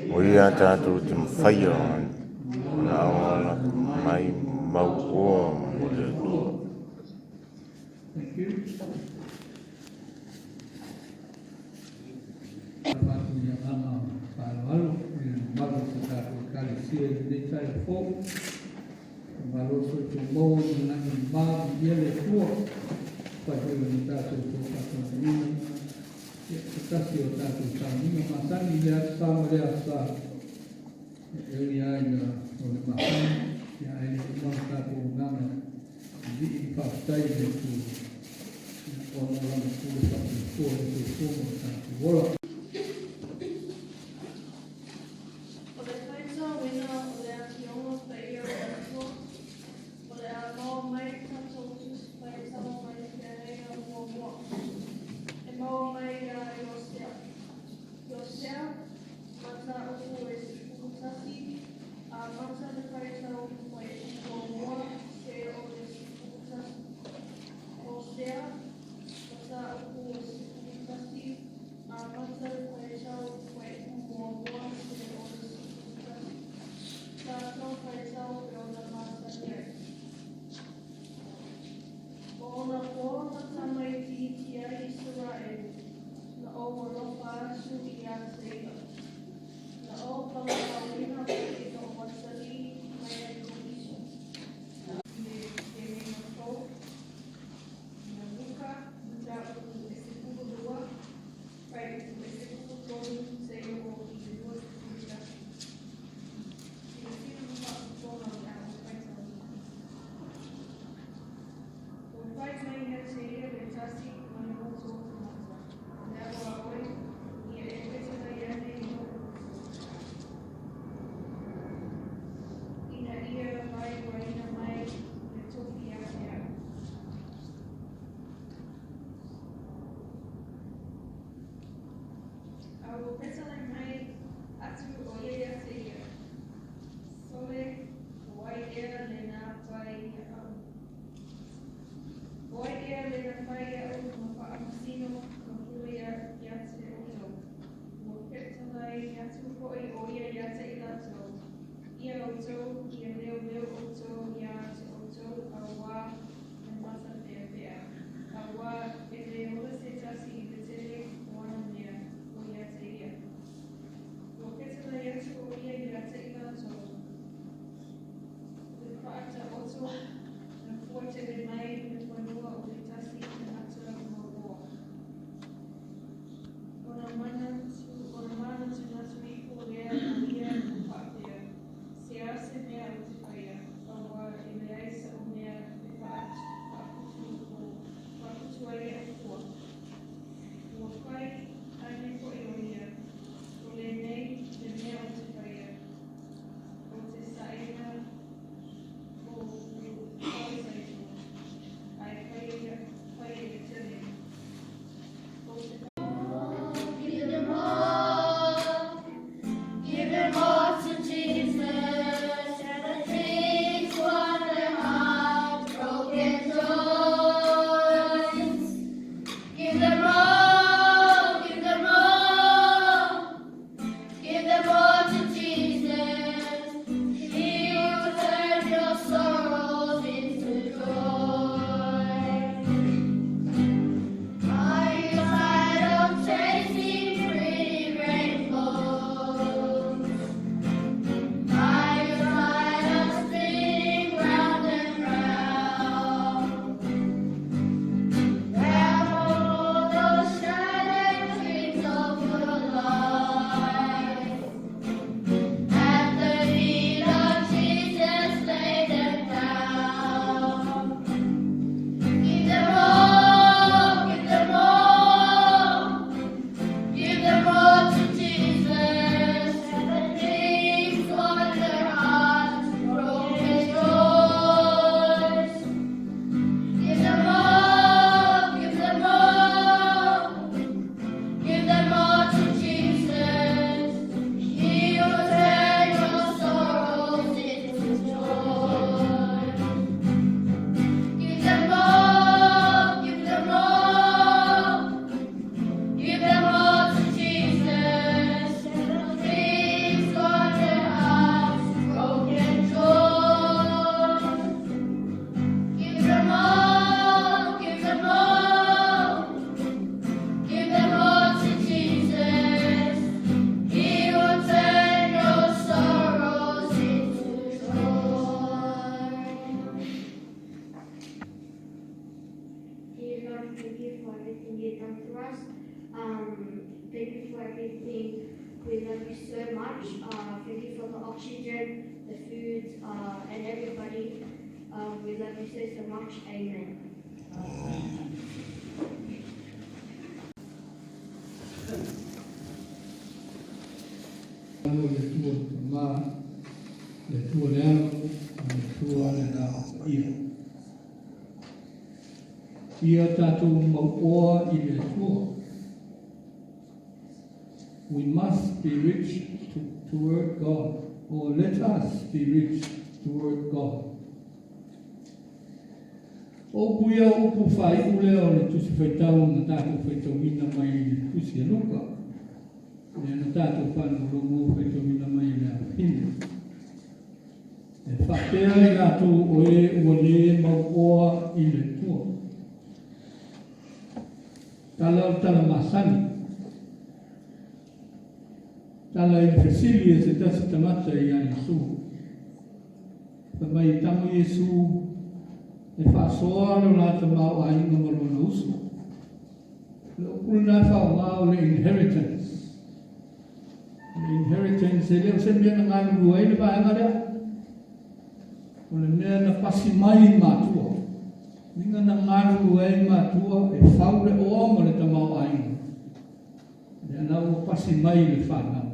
O ia tatou te mafaia ona auala mai mauoa mo le Atua. Thank you. Avatu le agaga faaaloalo i le mamalu o se tatou Ekalesia i lenei taeao fou. Malo le soifua maua ma le lagi e mama, viia le Atua. Fai foi o le tatou tofaataunuuina ia se tasi o tatou sauniga masani i lea aso Sa ma lea aso Sa. E ui lava ina o le masani, ia ae le uma le tatou agaga vivii ma faafetai i le Atua ona o Lana pule faasoifua i le soifua ma lo tatou ola. O le faitauina o le Afioga Paia o le Atua, o le a maua mai tatou Tusi Faitau mai Feagaiga Muamua, e maua mai iā Iosea. Iosea, mataupu e 11, amata le faitau fuaiupu muamua seia o le 11. Hosea, mataupu e 11, amata le faitau fuaiupu muamua seia o le 11. Tatou faitau e ona masani ai. O ona po na tamaitiiti ai Isaraelu, na ou alofa atu iā te ia. Na ou palapauina foi i lou atalii mai ai kou iso. I le Feagaiga Fou, na Luka, mataupu e 12, fuaiupu e 13 seia oo i le 21. Silasila ma faafofoga pe a ou faitauina. Ua fai mai ia te ia le tasi ma le loto o tagata, O le alo a oe, ia e petalai ane i lou uso, ina ia vaevaeina mai le tofi ia te au. A ua petalai mai atu o ia ia te ia, Sole, o ai ea lena fai iaʻu? O ai ea lena fai iaʻu ma faamasino ma pule ia te outou? Ua petalai atu hoi o ia ia te i latou, Ia outou, ia leoleo outou ia te outou auā le mata peapea, auā e le ola se tasi i le tele o ana mea o ia te ia. Ua petalai atu o ia ia te i latou, Le faataoto na fuatele mai le fanua o le tasi tagata mauoa. Ona manatunatu ifo lea o ia ma faapea, Se a se mea ou te faia, auā e leai saʻu mea e faaputu ai iaʻu. so much. Thank you for the oxygen, the food, and everybody. We love you so, so much. Amen. Alo le Atua le Tama, le Atua le Alo, ma le Atua le Agaga Paia. Ia tatou mauoa i le Atua. We must be rich toward God, or let us be rich toward God. O upu ia o upu faaiu lea o le Tusi Faitau na tatou faitauina mai i le Tusi a Luka, lea na tatou faalogologo faitauina mai i le afafine. E faapea i latou o e ua lē mauoa i le Atua. Tala o le tala masani. Tala i le fesili e se tasi tagata iā Iesu. Fai mai e tama Iesu e faasoa lo la tamaoaiga ma lona uso. O le upu lena e faaaoga o le inheritance. O le inheritance e le o se mea na galulue ai le vaega lea. O le mea na pasi mai i matua. Uiga na galulue ai matua e fau le oa ma le tamaoaiga. Lea la ua pasi mai i le fanau.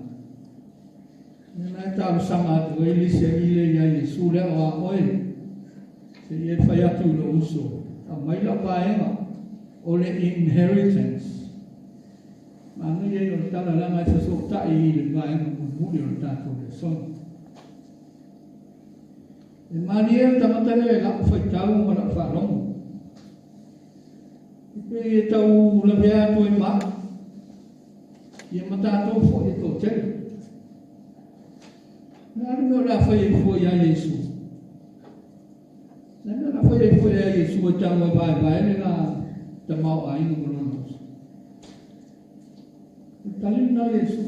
Lea la e talosaga atu ai le isi alii lea ia Iesu lea o a oe, se i e fai atu i lou uso, aumai lau vaega o le inheritance. Manaia ia o le tala leaga e fesootai i le vaega mulimuli o le tatou lesona. E malie le tagata lea i lau faitau ma lau faalogo. E pei e tau lavea atu ai ma au, ia ma tatou foi e toatele. O le a le mea o le a fai ai fua iā Iesu? O le a le mea o le a fai ai fua iā Iesu e tago e vaevae le la tamaoaiga ma lona uso? O le tali lena a Iesu.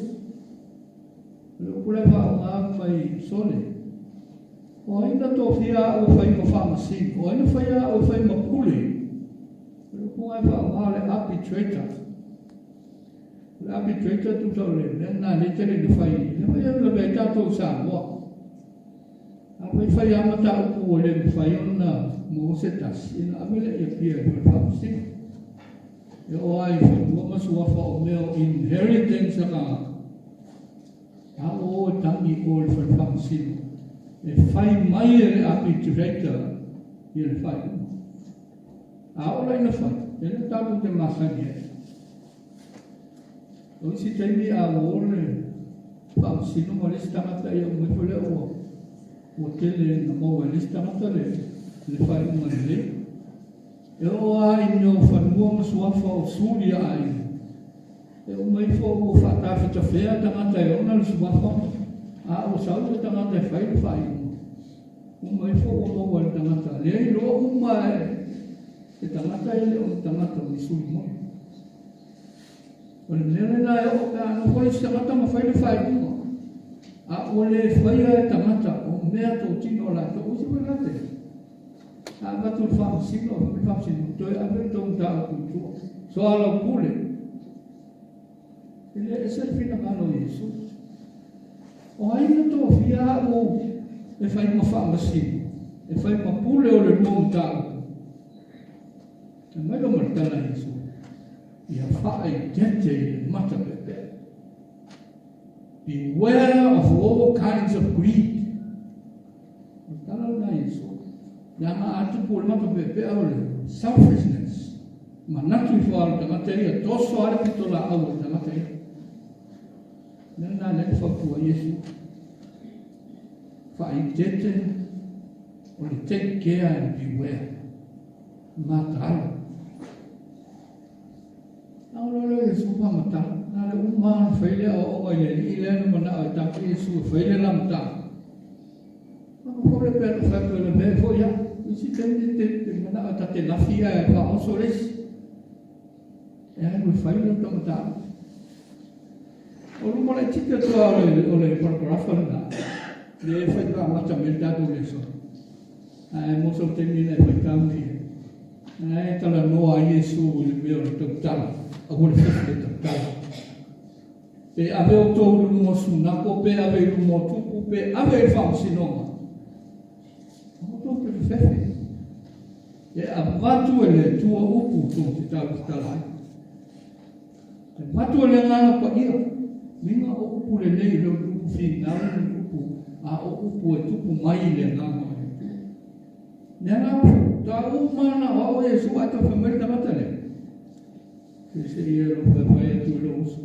O le upu la e faaaoga mai sole, O ai na tofia au e fai ma faamasino? O ai na faia au e fai ma pule? O le upu lena e faaaoga o le arbitrator. O le arbitrator tusa o le mea lena lea e tele ina fai, lea foi e lavea ai tatou i Samoa. Afai fai lava mataupu ua le mafai ona maua se tasi, ona ave lea i Apia e fai faamasino. E oo lava i fanua ma suafa o mea o inheritance a tagata, a ua o e tagi i o i le fale faamasino, e fai mai e le arbitrator ia le faaiuga. A oo la ina fai, e le o tatou te masani ai. O isi taimi a ua o le faamasino ma le isi tagata ia uma ifo lea ua ua tele na maua e le isi tagata le le faaiuga lelei. E oo lava i mea o fanua ma suafa o suli a aiga, e uma ifo ua faatafetafea tagata e ona le suafa, a ua sau le tagata e fai le faaiuga, uma ifo ua maua e le tagata lea iloa uma e le tagata e le o le tagata o ni suli moni. O le mea lena e oo pe a nofo le isi tagata ma fai le faaiuga, a ua le faia e tagata o mea totino o latou, isi foi la te A avatu le faamasino, avatu le faamasino, toe ave le tou mataupu i tua. Soalaupule. E le ese le finagalo o Iesu. O ai na tofia au e fai ma faamasino, e fai ma pule o le lua mataupu? Fai mai loa ma le tala a Iesu, Ia faaeteete i le mata peapea. Beware of all kinds of greed. O le tala lena a Iesu. Leaga a tupu o le mata peapea o le selfishness. Manatu ifo lava o le tagata ia, toso lava le pito laau o le tagata ia. O le mea lena lea na fautua ai Iesu. Faaeteete o le take care and beware. Mataala. A o loa lea o Iesu faamatala, na o le uma lava ona fai le aoaoga i le alii lea na manao e tapa Iesu e fai le la mataupu. Ona fou lea pea na fai atu e le mea foi ia. Isi taimi te, te manao ta te lafi ae faaoso le isi. E alu e fai le ta mataupu. O luma laitiiti atu lava o le paragrafa lena, lea e fai amata mai le tatou lesona. Ae mo sou taimi ina e faitau nei ai. Na e talanoa ai Iesu i le mea o le tautala, aua le fai le tautala. Pe ave outou i luma o Sunako, pe ave i luma o Tupu, pe ave i le Faamasinoga, aua tou te fefefe. E avatu e le Atua upu tou te tautala ai. E avatu e le Agaga Paia, uiga o upu lelei, e le o ni upu finau ni upu, a o upu e tupu mai i le Agaga o le Atua. Lea la faatoa uma na o au o Iesu ae toe fai mai le tagata lea, Se se ia lou faifai atu i lou uso.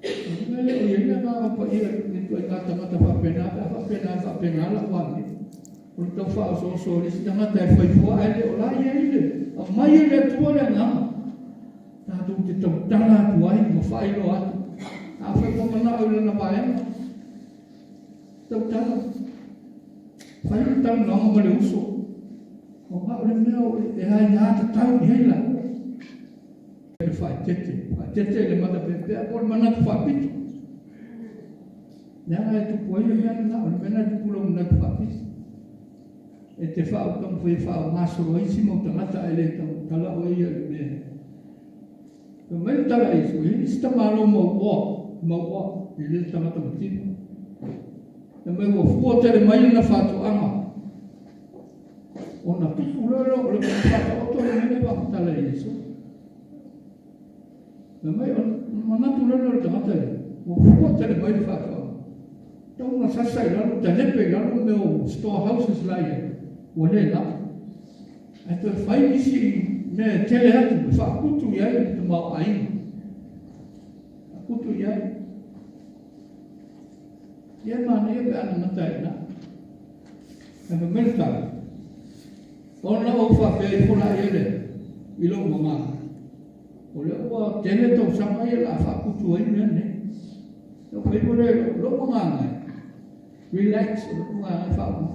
O le mea lea o i ai le Agaga Paia i ituaiga tagata faapena, pe a faapena e faapena lau amio. O le tau faaosooso o le isi tagata e fai fua ae le o la e i ai le aumai e le Atua le Agaga. Tatou te tautala atu ai ma faailoa atu. Afai ua manao i lana vaega, tautala. Fai le talanoaga ma le uso. O au le mea e aia tatau i ai laua. Le faaeteete, faaeteete i le matapeapea po o le manatu faapito. Leaga e tupu ai le mea lena, o le mea lena e tupu lou manatu faapito. E te taumafai e faaaogasolo ai isi mau tagata ae le tautala oe ia i le mea. Fai mai le tala a Iesu, e i ai isi tamālo mauoa, mauoa, e le o se tagata mativa. Fai mai ua fua tele mai lana faatoaga. Ona tupu loa lea o le faataoto le mea lea faamatala e Iesu. Fai mai, ona manatu loa lea o le tagata ia, ua fua tele mai le faatoaga. Tau na sasa i lalo, talepe i lalo mea o storehouses la i ai, ua le lava. Ae toe fai nisi mea e tele atu e faaputu i ai le tamaoaiga. Faaputu i ai. Ia e manaia pe a na gata ai i ina. Ae fai mai le tala, Ona ou faapea ifo laia lea i lou agaga, o lea ua tele tausaga ia o le a faaputu ai mea nei. Ona ou fai ifo lea i lou agaga, relax, o lou agaga e faauma.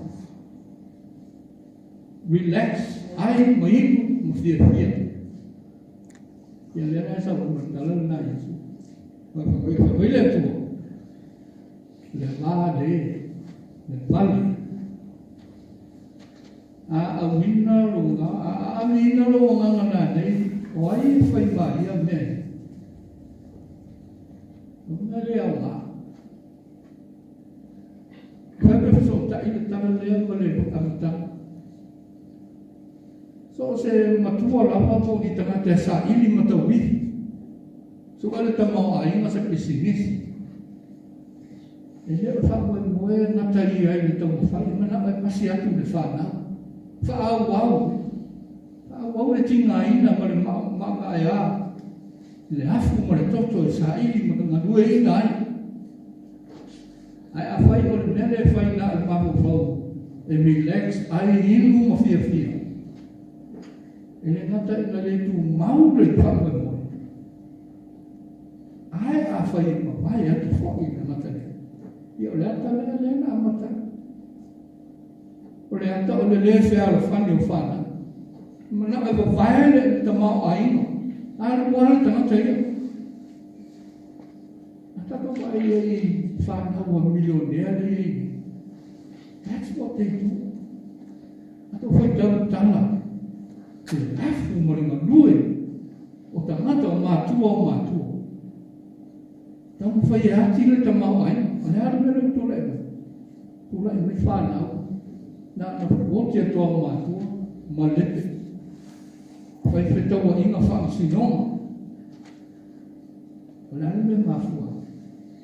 Relax, ai ma inu ma fiafia. Ia lea la e sau ai ma le tala lena a Iesu. Fai mai le Atua, le va le, le vale. A auina lou agaga, a aamiina lou agaga nanei, o ai e fai ma ia mea ia? O le mea le aoga. Fai pe fesootai le tala lea ma le amataga. So o se matua lava po o ni tagata e saili ma tauivi. Suʻe le tamaoaiga se pisinisi. E le o le faamoemoe gata ia i le taumafai, e manao e pasi atu i le fanau. Faaauau, faaauau le tigaina ma le maemaea i le afu ma le toto e saili ma galueaiina ai. Ae afai o le mea lea e fai na o le mafaufau e relax ai, inu ma fiafia, e le gata ina le tumau le faamoemoe, Ae afai e mavae atu foi le tagata lea, ia o le ata lea lea na amata ai. O le ata o le lē fealofani o fanau. E manao e vavae le tamaoaiga, alu lava le tagata ia. A tatou vaai ai i fanau a milionea lea e i ai nei, that's what they do. A tou faitau i tala, le afu ma le galue o tagata, o matua o matua. Taumafai e ati le tamaoaiga. O le a le mea lea ua tulai mai? Tulai mai fanau, na ona oti atu lava o matua ma lepe. Fai fetauaiga faamasinoga. O le a le mea e mafua ai?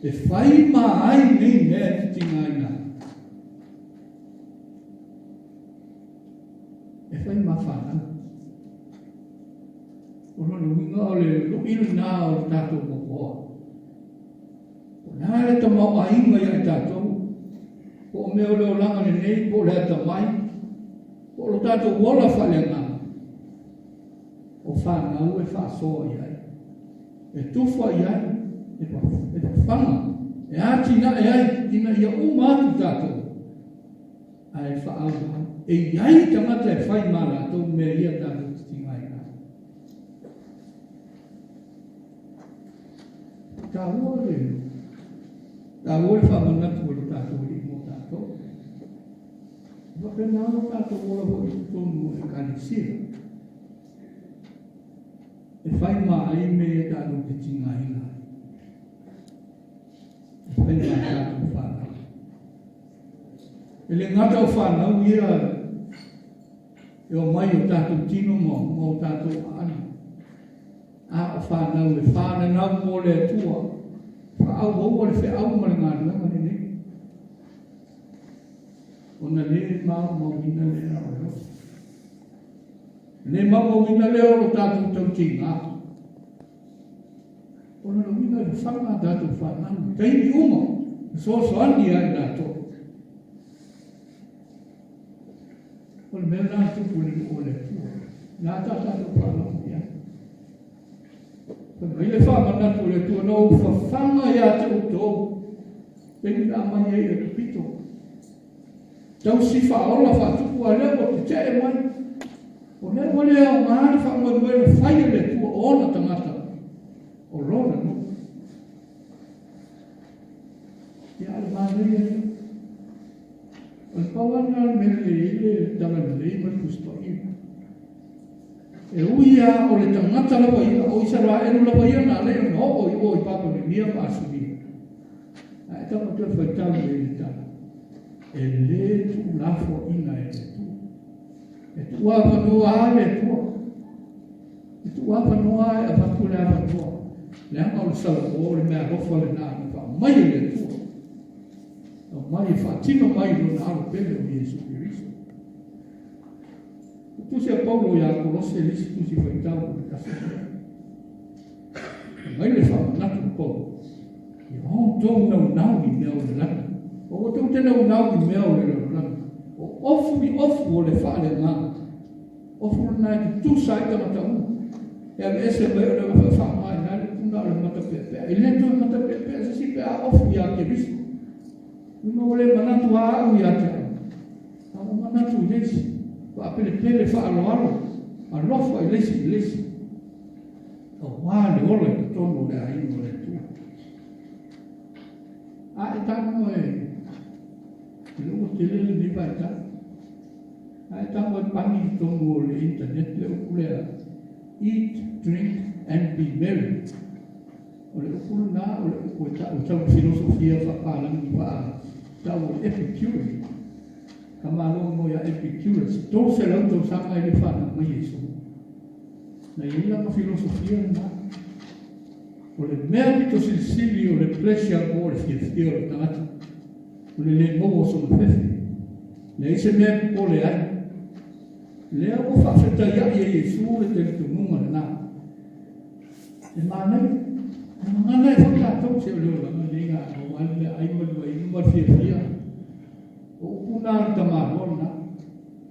E fai ma ai nei mea e titigaina ai. E fai ma fanau. O lona uiga o le luʻi lena o le tatou mauoa. O le a le tamaoaiga ia i tatou, po o mea o le olaga lenei, po o le atamai, po o lo tatou ola faaleagaga, o fanau e faasoa i ai, e tufa i ai, e fafaga, e atinae ai ina ia uma atu tatou. Ae faaauau, e i ai tagata e fai ma latou mea ia tatou te tigaina ai. Taua le taua le faamanatu o le tatou Alii mo tatou. E faapena lo tatou ola foi i totonu o Ekalesia. E fai ma ai mea ia tatou te tigaina ai. E fai ma tatou fanau. E le gata o fanau ia e omai i o tatou tino ma o tatou aano, a o fanau e fananau mo le Atua, faaauaua le feau ma le galuega lenei. Ona le maumauina lea o le loto. Le maumauina lea o lo tatou tautiga. O lona uiga e fafaga a tatou fanau i taimi uma, fesoasoani ia i latou. O le mea lena e tupu i le nuu o le Atua. Na ta tatou faalogo i ai. Fai mai le faamanatu o le Atua, na ou fafaga ia te outou, taimi na aumai ai i Ekipito. Tausi faaola faatupu a lea ua tetee mai. O lea ua le aoga le faamoemoe na fai e le Atua o ona tagata o lona nuu. Ia a le manaia ia. O le pau lava lena o le mea lelei ai le Tala Lelei ma le Tusi Paia. E ui lava o le tagata lava ia, o Isaraelu lava ia na ala ai ona oo i o i Papelonia ma Asuria. Ae tau atu e faitau i le tala, e le tuulafoaina e le Atua. E tuuavanoa lava le Atua. E tuuavanoa lava e avatu le avanoa. Leaga o le salamo o le meaalofa lena na faamai e le Atua. Aumai e faatino mai i lona Alo pele o Iesu Keriso. O tusi a Paulo ia Kolose le isi tusi faitau o le aso lea. Aumai le faamanatu o Paulo, ia outou naunau i mea o le lagi. Aua tou te naunau i mea o le lalolagi. O ofu i ofu o le faaleagaga. Ofu lena e tutusa ai tagata uma. E aveese mai o le ofu e faaaogaina ai le upu na o le matapeapea. E le toe matapeapea se isi pe a ofu ia Keriso. Uma ua le manatu lava au ia te au. A ua manatu i le isi. Faapelepele faaaloalo, alofa i le isi i le isi. Aua le ola i totonu o le aiga o le Atua. A e tago e, e le ua tele lenei vaitau. A e tago e pani i totonu o le internet le upu lea, eat, drink and be merry. O le upu lena o le upu e ta'u e tau filosofia faapalagi faa ta'u o le Epicure. Ka malo mo ia Epicurus, 300 tausaga e le fanau mai Iesu. Na i ai lana filosofia lena. O le mea pito silisili o le pleasure po o le fiafia o le tagata, o le le maua o sona fefe. Leai se mea e popole ai. Lea ua faafetaia'i e Iesu le talitonuga lena. E manaia. E gagana ai foi tatou se o le olaga lenei na maua ai le meaai ma le vaiinu ma le fiafia. O upu na a le tamaloa lena.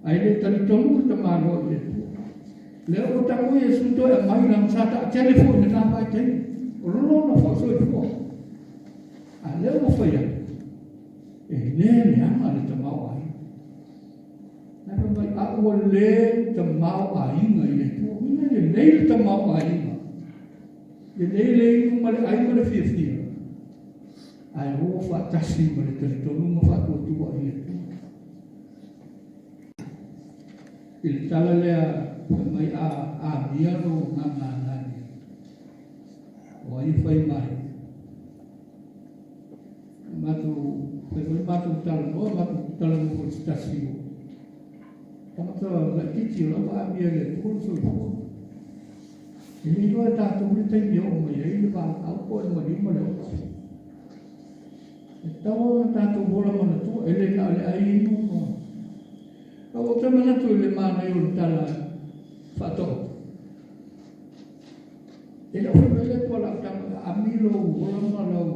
Ae le talitonu le tamaloa i le Atua. Lea ua tago Iesu toe aumai lana sa taatele foi i lena vaitaimi. O lona foi soifua. A lea ua fai atu, e le leaga le tamaoaiga. Ae fai mai, a ua le tamaoaiga i le Atua. Uiga e lelei le tamaoaiga. Lelei le inu ma le ai ma le fiafia. Ae o faatasi ma le talitonu ma faatuatua i le Atua. I le tala lea fai mai a amia lou gagana ia. O ai e fai mai? Matou fai foi matou talanoa, matou talanoa foi i se tasi o tagata laitiiti o la ua amia e le Atua le soifua. E le iloa e tatou le taimi e oo mai ai le valaau po o le maliu ma le oti. E tatau ona tatou ola manatua, e le na o le ai inu ma... Ae ua ou toe manatu i le manaia o le tala faataoto. E le o fai mai le Atua o le a ou tago e ami lou ola ma lau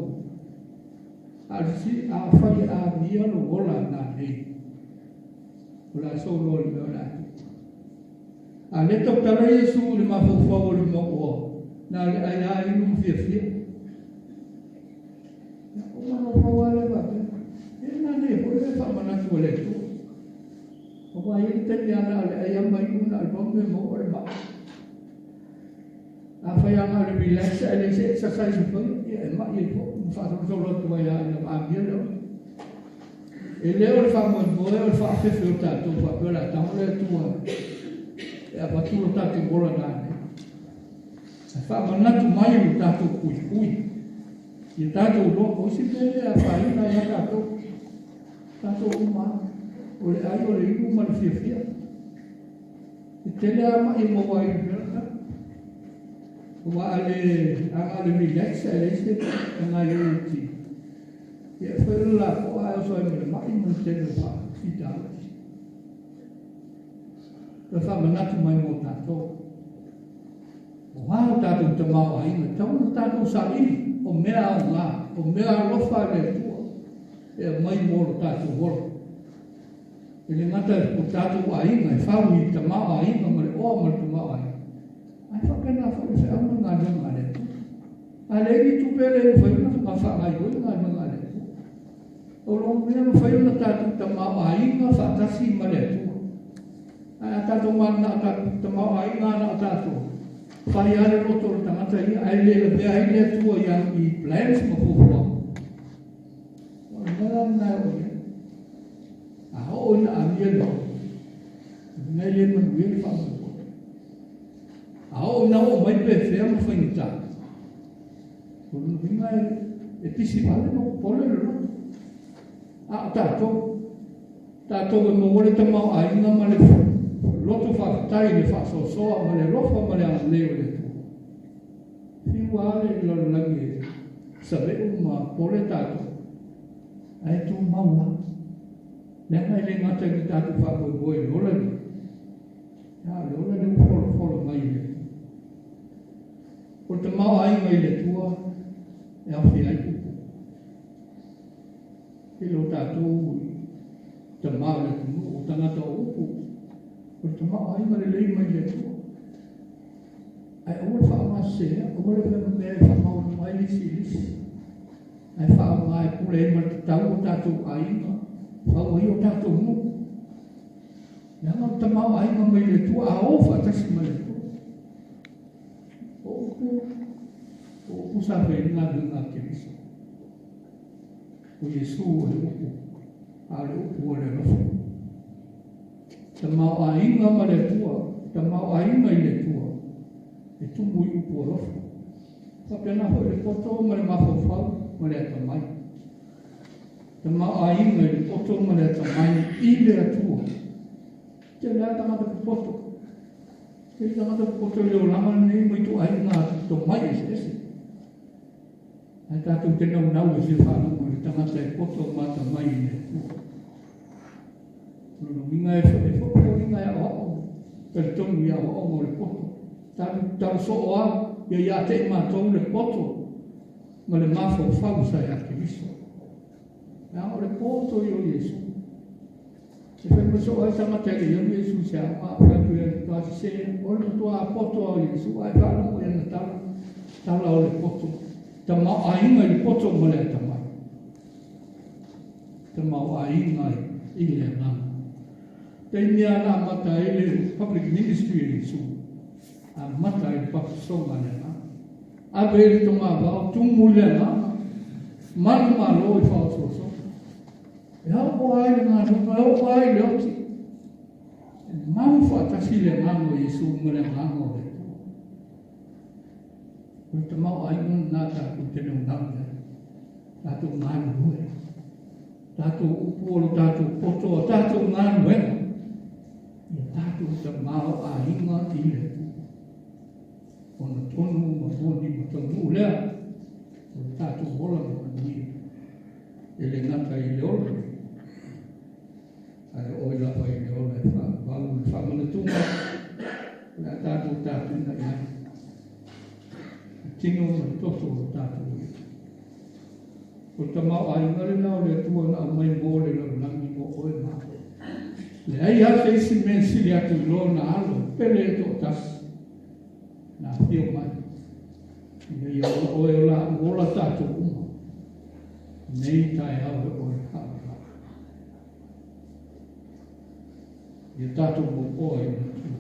a afai e amia lou ola nanei, o le a soloa i le mea o le a tupu. A lea tautala Iesu i le mafaufau o le mauoa, na o le ai lava inu ma fiafia. Ia, o mafaufau lava lea faapea, e manaia foi le faamanatu a le Atua. Aua e i ai le taimi a na o le ai lava ma inu na o le pau mea maua o le mai. Afai lava na o le relax ae leai se exercise e faia, ia e mai ai foi ma faasolosolo atu ai lava ina amia le ola. E le o le faamoemoe o le faafefe o tatou faapea o le a tago le Atua e avatu lo tatou ola nanei. Ae faamanatu mai lo tatou puipui. Ia tatou iloa, o isi mea e le afaina ia tatou, tatou uma lava, o le ai, o le inu ma le fiafia. E tele lava ma'i e maua ai i le mea lena. Aua a le, a na o le relax ae leai se gaoioiga o le tino, ia e fai o le lapoa ae oso ai ma le ma'i ma le tele o faafitauli. Toe faamanatu mai mo tatou. O a o tatou tamaoaiga, e tatau ona tatou saili o mea aoga, o mea alofa a le Atua e aumai mo lo tatou ola. E le gata o tatou aiga e fau i le tamaoaiga ma le oa ma le tamaoaiga, ae faapena foi le feau ma le galuega a le Atua. A leai ni tupe e le mafai ona faagaoioi le galuega a le Atua. O lo o mea mafai ona tatou tamaoaiga faatasi ma le Atua. Ae a tatou mananao tatou tamaoaiga lava na o tatou, fai lava le loto o le tagata ia ae le lavea ai le Atua i ana i plans ma fuafuaga. O le mea la lena e oo i ai. A oo ina amia le oo, o le mea e le manuia le faamoemoe. A oo ina oo mai pefea ma faigata, o lona uiga e pisi vale ma popole le loto. A o tatou, tatou e maua le tamaoaiga ma le loto faafetai i le faasoasoa ma le alofa ma le agalelei o le Atua. Fiu lava le lalolagi e saveu ma pole tatou, ae tumau lava. Leaga e le gata i le tatou faamoemoe i le ola lenei, a o le ola lea ua folafolo mai e le Atua. O le tamaoaiga i le Atua e aofia ai upu. I lo tatou tama o le atunuu, o tagata o upu, o le tamaoaiga lelei mai le Atua. Ae aua le faaaogasesea, aua le avea ma mea e faamaualuga ai le isi i le isi, ae faaaoga e pule ai ma le tatau o tatou aiga, fau ai o tatou nuu. Leaga o le tamaoaiga mai le Atua, a o faatasi ma le Atua. O upu, o upu sa fai ai le galuega a Keriso. O Iesu o le upu, a o le upu o le alofa. Tamaoaiga ma le Atua, tamaoaiga i le Atua, e tumu i upu alofa. Faapena foi le poto ma le mafaufau ma le atamai. Tamaoaiga i le poto ma le atamai i le Atua. Tele lava tagata popoto. Tele tagata popoto i le olaga lenei ma ituaiga tomai eseese. Ae tatou te naunau e fia faalogo i le tagata e poto ma atamai i le Atua. O lona uiga e foliga e aoao, talitonu i aoaoga o le poto. Tatou talo soo lava ia ia te i matou le poto ma le mafaufau sa ia Keriso. Leaga o le poto ia o Iesu. E fai mai soo ai tagata e le i alu Iesu i se aoga, a fai atu ia e matua sese, o le matua poto lava o Iesu, a e faalogo i ana tala, tala o le poto, tamaoaiga i le poto ma le atamai. Tamaoaiga i le agaga. Taimi lava na amata ai le public ministry a Iesu, amata ai le papatisoga a le agaga. Ave i le togavao, tumu i le agaga, manumalo i faaosoosoga. E oo ai le galuega, e oo ai le oti. E mau faatasi le agaga o Iesu ma le agaga o le Atua. O le tamaoaiga lena tatou te naunau i ai. Tatou galulue. Tatou upu o lo tatou poto, o tatou galuega. Ia tatou tamaoaiga i le Atua. Ona tonu ma moni ma taunuu lea o lo tatou ola ma manuia. E le gata i le ola, ae oo ai lava i le ola e faavavau le faamanatuga o le a tatou tapena i ai le tino ma le toto o lo tatou alii. O le tamaoaiga lena o le Atua na aumai mo le lalolagi mo oe ma au. Leai lava se isi mea e sili atu i lona Alo pele e toatasi na afio mai ina ia ola oe ola au ola tatou uma nei taeao e oe faavavau. Ia tatou mauoa i le Atua.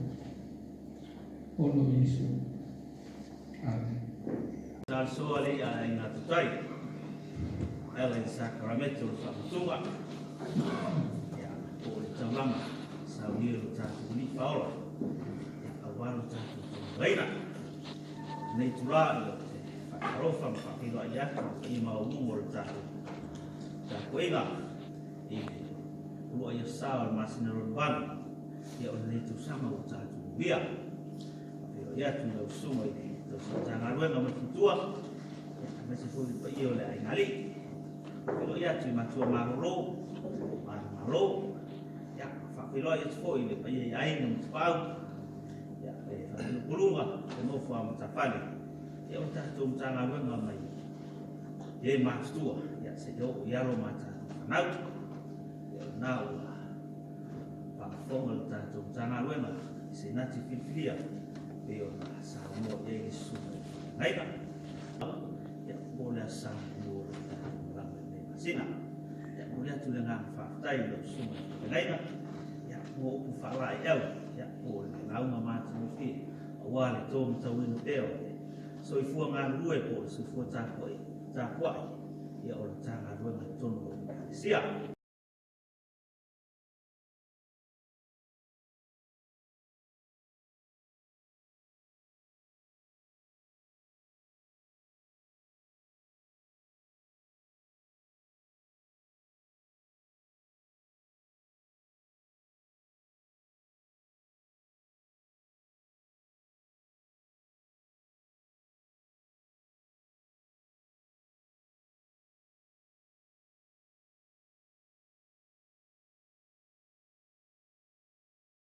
Ona o Iesu. Amen. Talosoa alii a aiga tutai e ala i le sakaramete o le faaputuga ia po o le taulaga saunia i lo tatou Alii Faaola ia aua lo tatou taulimaina. Lenei itula ia ou te. Faatalofa ma faafeiloai atu i le paia maualuga o le tatou tapuaiga i le uluai aso o le masina lona valu ia o lenei tausaga ua tatou uia. Faafeiloai atu i lau susuga i le tausi Matagaluega ma Tutua, ia, aemaise foi le paia o le aiga alii. Faafeiloai atu i matua malolo, manumalo, ia, faafeiloai atu foi i le paia i aiga ma tapaau, ia, le faakulukuluga, le nofo a matafale, ia o le tatou Matagaluega mai e matutua, ia, seia oo i alo ma tatou fanau. Ia, o lena ua faafofoga le tatou Matagaluega i se nati filifilia pei ona saunoa i ai le susuga i le faafeagaiga. Ia, mo le aso Sa muamua o le tatou malaga i lenei masina. Ia, momoli atu le agaga faafetai i lau susuga i le faafeagaiga, ia, mo upu faalaeau, ia, po o le lauga matagofie, aua le to matauina pea o le soifua galulue po o le soifua tapuai, tapuai, ia, o le Matagaluega i totonu o le Ekalesia.